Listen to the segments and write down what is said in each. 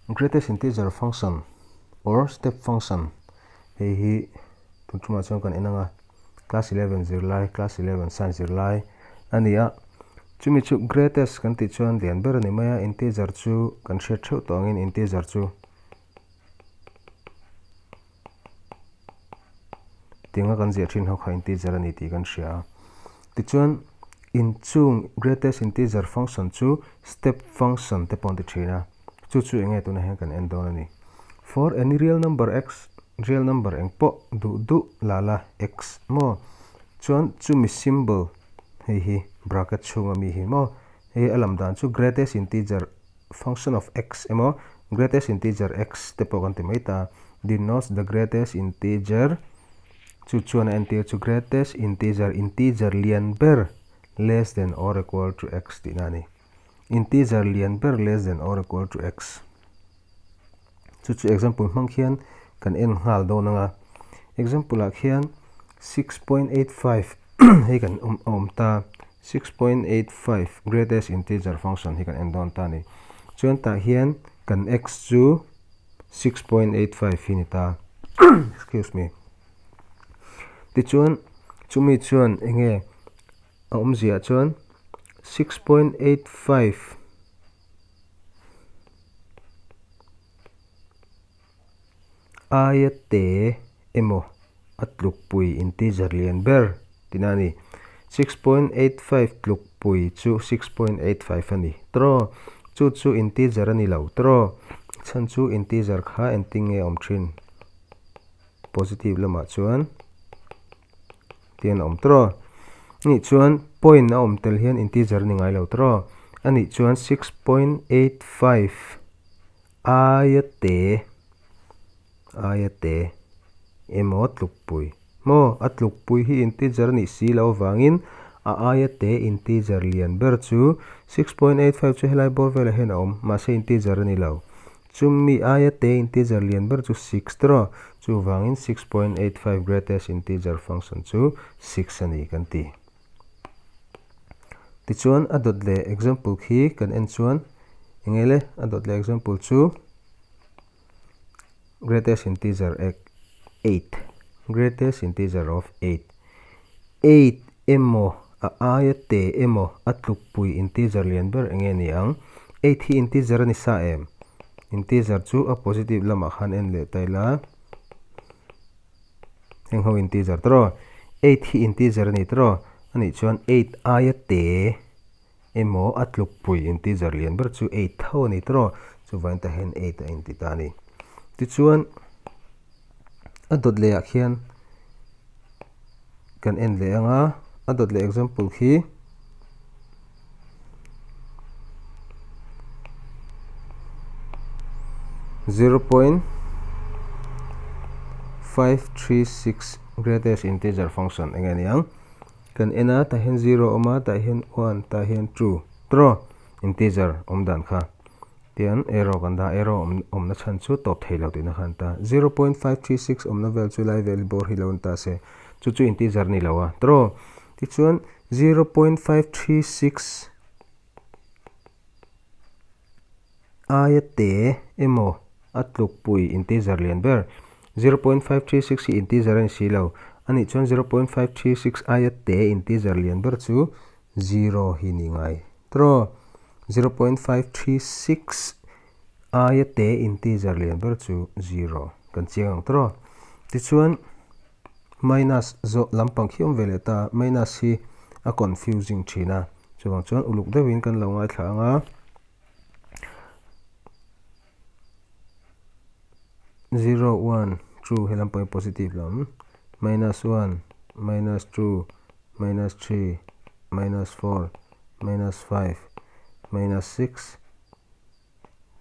Greatest integer function or step function hei hi tun tumah chuan kan en ang a, class 11 zirlai, class 11 science zirlai a ni a. Chumi chu greatest kan tih chuan lian ber a ni mai a, integer chu kan hriat theuh tawh angin integer chu Tianga kan ziah thin ho kha integer a ni tih kan hria a. Tichuan, inchung greatest integer function chu step function te pawh an ti thin a. Chu chu enge tunah hian kan en dawn a ni. For any real number x, real number eng pawh duh duh la la x maw? Chuan chumi symbol hei hi bracket chhunga mi hi maw? Hei a lam dan chu greatest integer function of x emaw greatest integer x te pawh kan ti mai ta, denotes the greatest integer chu chuan a entir chu greatest integer integer lian ber less than or equal to x tihna a ni. Integer lian ber less than or equal to x chu chu example hmang khian kan en nghal dawn ang a, example ah khian 6.85 hei kan awm ta. 6.85 greatest integer function hi kan en dawn ta a ni. Chuan tah hian kan x chu 6.85 hi ni ta. Excuse me. Tichuan chumi chuan enge a awmzia chuan 6.85 aia te emaw a tlukpui integer lian ber tihna a ni. 6.85 tlukpui chu 6.85 a ni tawh. Chu chu integer a ni lo tawh. Chhan chu integer kha engtin nge a awm thin? Positive lamah chuan tian a awm tawh. Nih chuan point a awm tel hian integer a ni ngai lo tawh. A nih chuan 6.85 Aia te, aia te emaw tlukpui maw? A tlukpui hi integer a nih si loh avangin a aia te integer lian ber chu 6.85 chu helai bawr velah hian a awm, mahse integer a ni lo. Chumi aia te integer lian ber chu 6 tawh, chuvangin 6.85 greatest integer function chu 6 a ni kan ti. Tichuan a dawt leh example khi kan en chuan eng nge le a dawt leh example chu greatest integer 8 greatest integer of 8 8 emaw a aia te emaw a tlukpui integer lian ber eng nge ni ang 8 hi integer a ni sa em integer chu a positive lamah khan en leh ta ila. Heng ho integer tawh 8 hi integer a ni tawh a nih chuan 8 aia te emaw a tlukpui integer lian ber chu 8 tho a ni tawh chuvangin tah hian 8 a inti ta a ni. Tichuan a dawt leh ah khian kan en leh ang a, a dawt leh example khi 0.536 greatest integer function eng nge ni ang kan en a tah hian zero a awm a tah hian one tah hian two tawh integer awm dan kha tian arrow kan dah arrow awm awmna chhan chu tawp thei lo tihna kha an ta 0.536 awmna vel chu lai vel bawr hi lo an ta se chu chu integer a ni lo a tawh tichuan 0.536 aia te emaw a tlukpui integer lian ber 0.536 hi integer a ni si lo a nih chuan 0.536 aia te integer lian ber chu 0 hi ni ngai tawh 0.536 aia te integer lian ber chu 0 kan chiang ang tawh tichuan Minus zawh lampang khi awm ve leh ta, minus hi a confusing thin a, chuvang chuan uluk deuhin kan lo ngaithla ang a. Zero, one, two he lampang hi positive lam, minus one, minus two, minus three, minus four, minus five, minus six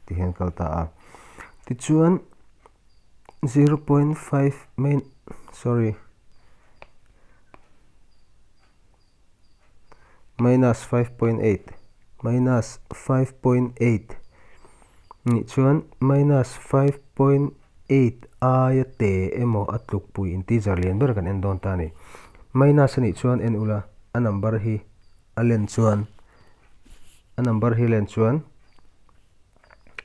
ti hian kal ta a. Tichuan 0.5 main sorry minus 5.8 minus 5.8 nih chuan minus 5.8 aia te emaw a tlukpui integer lian ber kan en dawn ta a ni. Minus a nih chuan en ula a number hi a len chuan a number hi len chuan.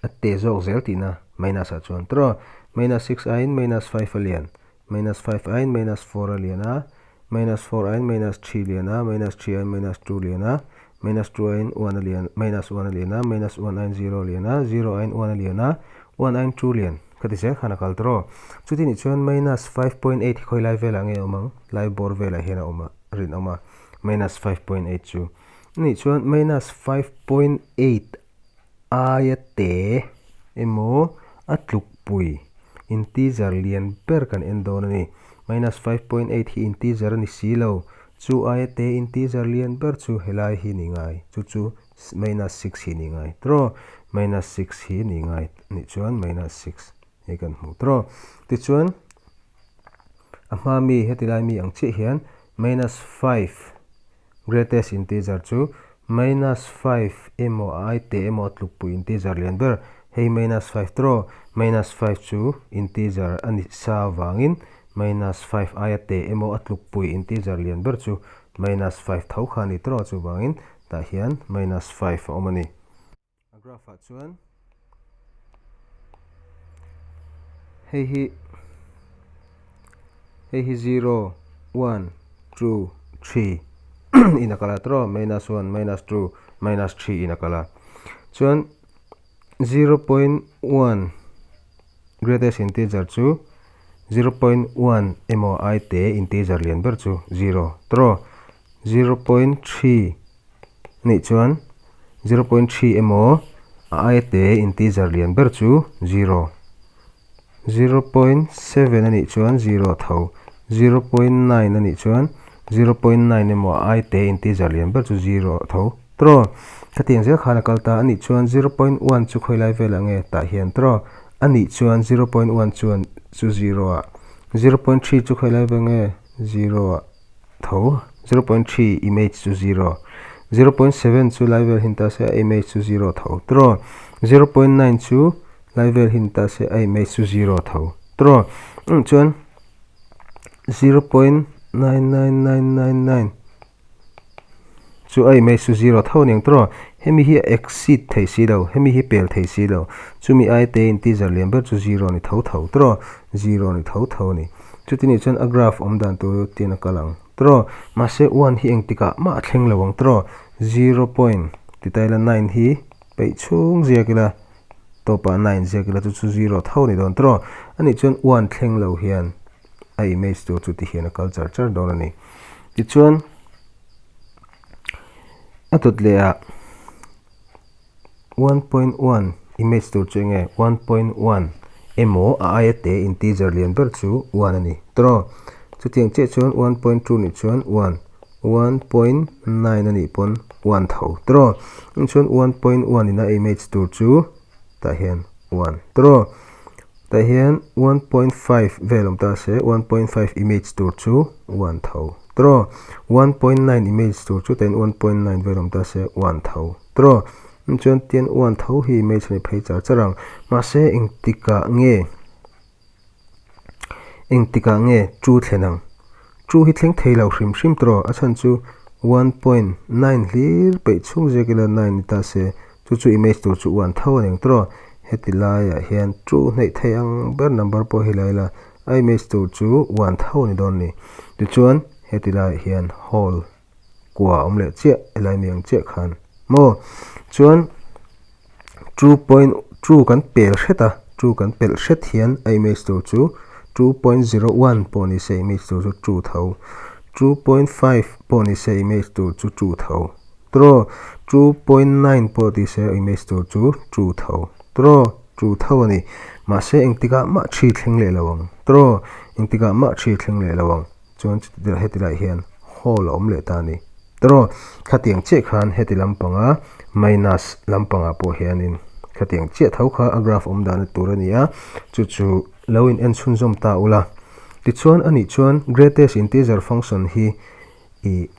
A te zawk zel tihna minus ah chuan tawh minus 6 aiin minus 5 a lian, minus 5 aiin minus 4 a lian a, minus 4 aiin minus 3 lian a, minus 3 aiin minus 2 lian a, minus 2 aiin 1 a lian, minus 1 a lian a, minus 1 aiin 0 a lian a, 0 aiin 1 a lian a, 1 aiin 2 lian. Ka ti zel khan a kal tawh. Chuti nih chuan minus 5.8 hi khawi lai velah nge a awm ang? Lai bawr velah hian a awm a, rinawm a, minus 5.8 chu. Anih chuan minus 5.8 aia te emaw a tlukpui integer lian ber kan en dawn a ni. Minus 5.8 hi integer a ni si lo, chu aia te integer lian ber chu helai hi ni ngai, chu chu minus 6 hi ni ngai tawh, minus 6 hi ni ngai nih chuan minus 6 hei kan hmu tawh. Tichuan a hma mi heti lai mi ang chiah hian minus 5 Greatest integer chu minus 5 emaw a ai teh emaw a tlukpui integer lian ber. Hei minus 5 tawh, minus 5 chu integer a ni sa avangin minus 5 aia teh emaw a tlukpui integer lian ber chu minus 5 tho kha a ni tawh chuvangin tah hian minus 5 a awm a ni. A graph ah chuan hei hi hei hi 0 1 2 3 in a kal a tawh minus 1 minus 2 minus 3 in a kal a chuan 0.1 greatest integer chu 0.1 emaw ai te integer lian ber chu 0 tawh 0.3 Nih chuan 0.3 emaw a aia te integer lian ber chu 0. 0.7 a nih chuan 0 tho. 0.9 a nih chuan 0.9 emaw a aia te integer lian ber chu 0 tho. Tawh khatiang zel khan a kal ta a nih chuan 0.1 chu khawi lai velah nge tah hian tawh a nih chuan 0.1 chuan chu 0 ah 0.3 chu khawi lai vel nge 0 ah. Tho, 0.3 image chu 0, 0.7 chu lai vel hin ta se a image chu 0 tho tawh, 0.9 chu lai vel hin ta se a image chu 0 tho tawh. Umm chuan 0.99999 chu a image chu 0 tho aniang tawh. Hemi hi a exceed thei si lo, hemi hi pel thei si lo. Chumi ai te integer lian ber chu 0 a ni tho tho tawh, 0 a ni tho tho a ni. Chuti nih chuan a graph awm dan tur tin a kal ang tawh. Mahse one hi engtikah mah a thleng lo ang tawh. Zero point ti ta ila nine hi peih chhung ziak ila tawpah nine ziak ila chu chu zero tho a ni dawn tawh. Anih chuan one thleng lo hian a image tur chu ti hian a kal char char dawn a ni. Tichuan a dawt leh ah. 1.1 image tur chu enge 1.1 emaw a aia te integer lian ber chu 1 a ni tawh chutiang chiah chuan 1.2 nih chuan 1 1.9 a nih pawn 1 tho tawh chuan 1.1 in a image tur chu tah hian 1 tawh tah hian 1.5 vel awm ta se 1.5 image tur chu 1 tho tawh 1.9 image tur chu tah hian 1.9 vel awm ta se 1 tho. Tawh chuan tian uan tho hi image a ni phei char char ang. Mahse engtikah nge engtikah nge two thlen ang? Two hi thleng thei lo hrim hrim tawh a chhan chu 1.9 hlir peih chhung ziak ila 9 ni ta se chu chu image tur chu uan tho a ni ang tawh. Heti laiah hian two hnaih thei ang ber number pawh hi la ila a image tur chu uan tho a ni dawn a ni. Tichuan heti laiah hian hole kua a awm leh chiah helai mi ang chiah khan maw chuan 2.2 kan pel hret a 2 kan pelh hret hian a image tur chu 2.01 pawh ni se image tur chu 2 tho 2.5 pawh ni se image tur chu 2 tho tawh 2.9 pawh ti se image tur chu 2 tho tawh 2 tho a ni mahse engtikah mah thi thleng leh lo ang tawh engtikah mah thi thleng leh lo ang. Chuan chuti heti lai hian hall a awm leh ta a ni. Tawh khatiang chiah khan heti lampanga minus lampangah pawh hianin khatiang chiah tho kha a graph awm dahna tur a ni a, chu chu lo in en chhunzawm ta ula. Tichuan anih chuan greatest integer function hi ih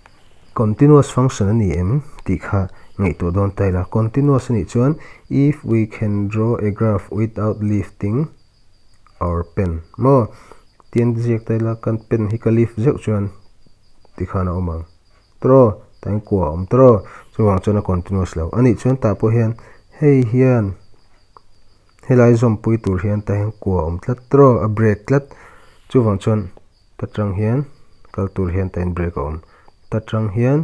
continuous function a ni em tih kha ngaihtuah dawn ta ila. Continuous anih chuan if we can draw a graph without lifting our pen maw tian ziak ta ila kan pen hi ka lift zeuh chuan tikhan a awm ang tawh tain kua a awm tawh chuvang chuan a continuous lo anih chuan tah pawh hian hei hian Helai zawmpui tur hian tah hian kua a awm tlat tawh a break tlat chuvang chuan ta tang hian kal tur hian tah hian break a awm ta tang hian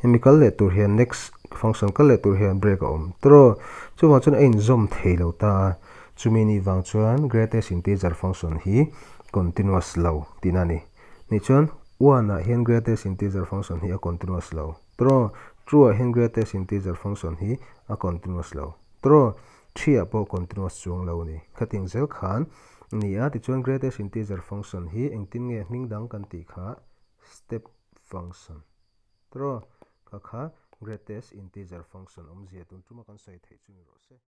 hemi kal leh tur hian next function kal leh tur hian break a awm tawh chuvang chuan a inzawm thei lo ta a chumi ni vang chuan greatest integer function hi continuous lo tihna a ni nih chuan one ah hian greatest integer function hi a continuous lo tawh two ah hian greatest integer function hi a continuous lo tawh 3 ah pawh continuous chuang lo a ni. Khating zel khan a ni a, tichuan greatest integer function hi engtin nge hming dang kan tih kha step function tawh kha kha greatest integer function awmzia tun tuma kan sawi theih chu ni rawh se.